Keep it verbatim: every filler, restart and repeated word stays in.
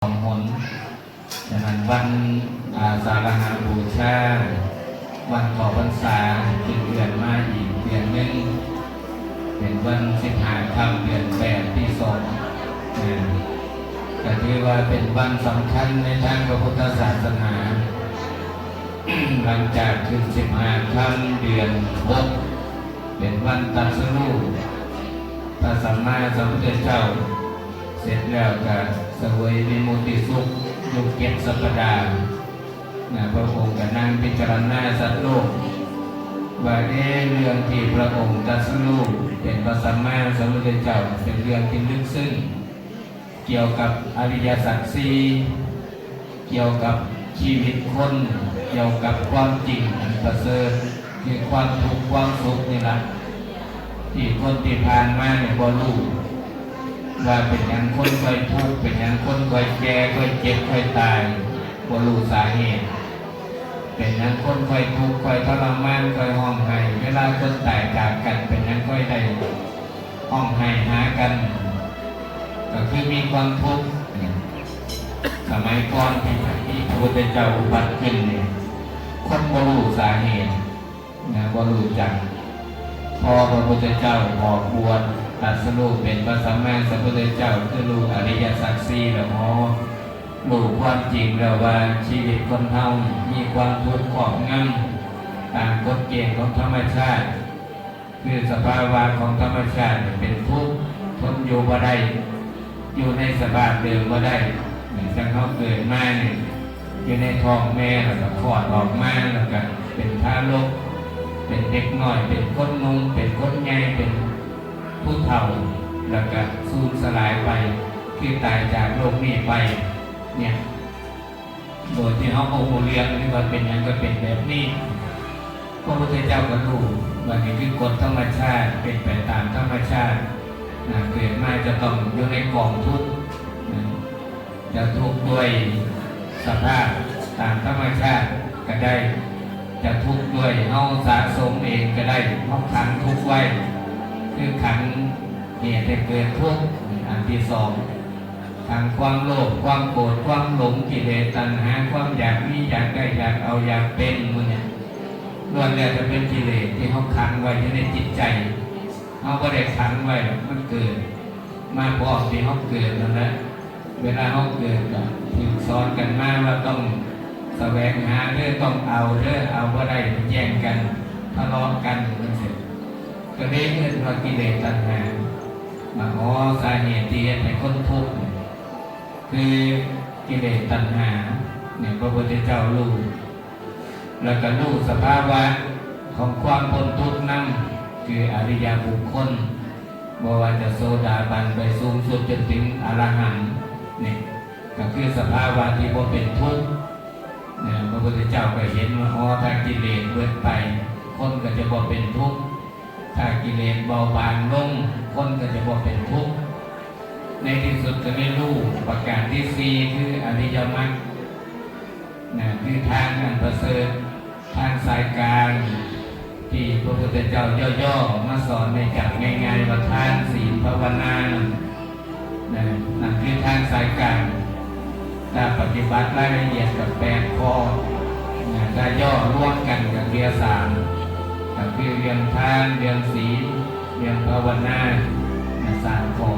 สองหน ฉะนั้นวันอาสาฬหบูชา วันเข้าพรรษาเป็นเดือนมาอีกเดือนหนึ่ง เป็นวันสิบห้าค่ำเดือนแปดปีสอง นะ ก็ถือว่าเป็นวันสำคัญในทางพระพุทธศาสนา หลังจากขึ้นสิบห้าค่ำเดือนหก เป็นวันตรัสรู้พระสัมมาสัมพุทธเจ้า เสร็จแล้วก็เสวยวิมุตติสุขอยู่เจ็ดสัปดาห์ นะ พระองค์ก็นั่งพิจารณาสัตว์โลก ว่า เอ๊ะ เรื่องที่พระองค์ตรัสรู้เป็นพระสัมมาสัมพุทธเจ้า เป็นเรื่องที่ลึกซึ้ง เกี่ยวกับอริยสัจสี่ เกี่ยวกับชีวิตคน เกี่ยวกับความจริงอันประเสริฐ คือความทุกข์ความสุขนี่ละ ที่คนที่ผ่านมาเนี่ยบ่รู้ ว่าเป็นหยังคนค่อยทุกข์ เป็นหยังคนค่อยแก่ ค่อยเจ็บ ค่อยตาย บ่รู้สาเหตุ เป็นหยังคนค่อยทุกข์ ค่อยทรมาน ค่อยร้องไห้ เวลาคนตายจากกัน เป็นหยังค่อยได้ร้องไห้หากัน ก็คือมีความทุกข์ สมัยก่อนที่พระพุทธเจ้าอุบัติขึ้นเนี่ย คนบ่รู้สาเหตุ นะ บ่รู้จัก พอพระพุทธเจ้าออกบวชตรัสรู้เป็นพระสัมมาสัมพุทธเจ้า คือรู้อริยสัจสี่แล้ว อ๋อ รู้ความจริงแล้วว่าชีวิตคนเฮามีความทุกข์ครอบงำตามกฎเกณฑ์ของธรรมชาติ คือสภาวะของธรรมชาติเป็นทุกข์ ทนอยู่บ่ได้ อยู่ในสภาพเดิมบ่ได้ จั่งเฮาเกิดมาเนี่ย อยู่ในท้องแม่แล้วก็คลอดออกมา แล้วก็เป็นทารก เป็นเด็กน้อย เป็นคนหนุ่ม เป็นคนใหญ่ เป็นผู้เฒ่า แล้วก็สูญสลายไป คือตายจากโลกนี้ไป เนี่ย โดยที่เฮาบ่รู้เรื่อง หรือว่าเป็นหยังก็เป็นแบบนี้ พระพุทธเจ้าก็รู้ว่านี่คือกฎธรรมชาติ เป็นไปตามธรรมชาติ นะ เกิดมาจะต้องอยู่ในกองทุกข์ นะ จะทุกข์ด้วยสภาพตามธรรมชาติก็ได้ จะทุกข์ด้วยเฮาสะสมเองก็ได้ เฮาขังทุกข์ไว้ คือขังเหตุให้เกิดทุกข์ อันที่สอง ขังความโลภ ความโกรธ ความหลง กิเลส ตัณหา ความอยากมี อยากได้ อยากเอา อยากเป็น หมู่เนี่ย ล้วนแล้วแต่เป็นกิเลสที่เฮาขังไว้อยู่ในจิตใจ เฮาบ่ได้ขังไว้ มันเกิดมาพร้อมที่เฮาเกิดนั่นแหละ เวลาเฮาเกิดก็ถูกสอนกันมาว่าต้องแสวงหาเด้อ ต้องเอาเด้อ เอาบ่ได้แย่งกัน ทะเลาะกันจั่งซี้ ก็เลยเอิ้นว่ากิเลสตัณหา มา อ๋อ สาเหตุที่เฮ็ดให้คนทุกข์เนี่ย คือกิเลสตัณหา เนี่ย พระพุทธเจ้ารู้ แล้วก็รู้สภาวะของความพ้นทุกข์นำ คืออริยบุคคล บ่ว่าจะโสดาบันไปสูงสุดจนถึงอรหันต์ เนี่ย ก็คือสภาวะที่บ่เป็นทุกข์ เนี่ย พระพุทธเจ้าก็เห็นว่า อ๋อ ถ้ากิเลสเบิดไป คนก็จะบ่เป็นทุกข์ ถ้ากิเลสเบาบางลง คนก็จะบ่เป็นทุกข์ ในที่สุดก็ได้รู้ประการที่สี่ คืออริยมรรค นะ คือทางอันประเสริฐ ทางสายกลาง ที่พระพุทธเจ้าย่อๆ มาสอนให้จำง่ายๆ ว่าทาน ศีล ภาวนา นะ นั่นคือทางสายกลาง ถ้าปฏิบัติรายละเอียดก็แปดข้อ นะ ถ้าย่อรวมกันก็เหลือสาม ก็คือเรื่องทาน เรื่องศีล เรื่องภาวนา นะ สามข้อ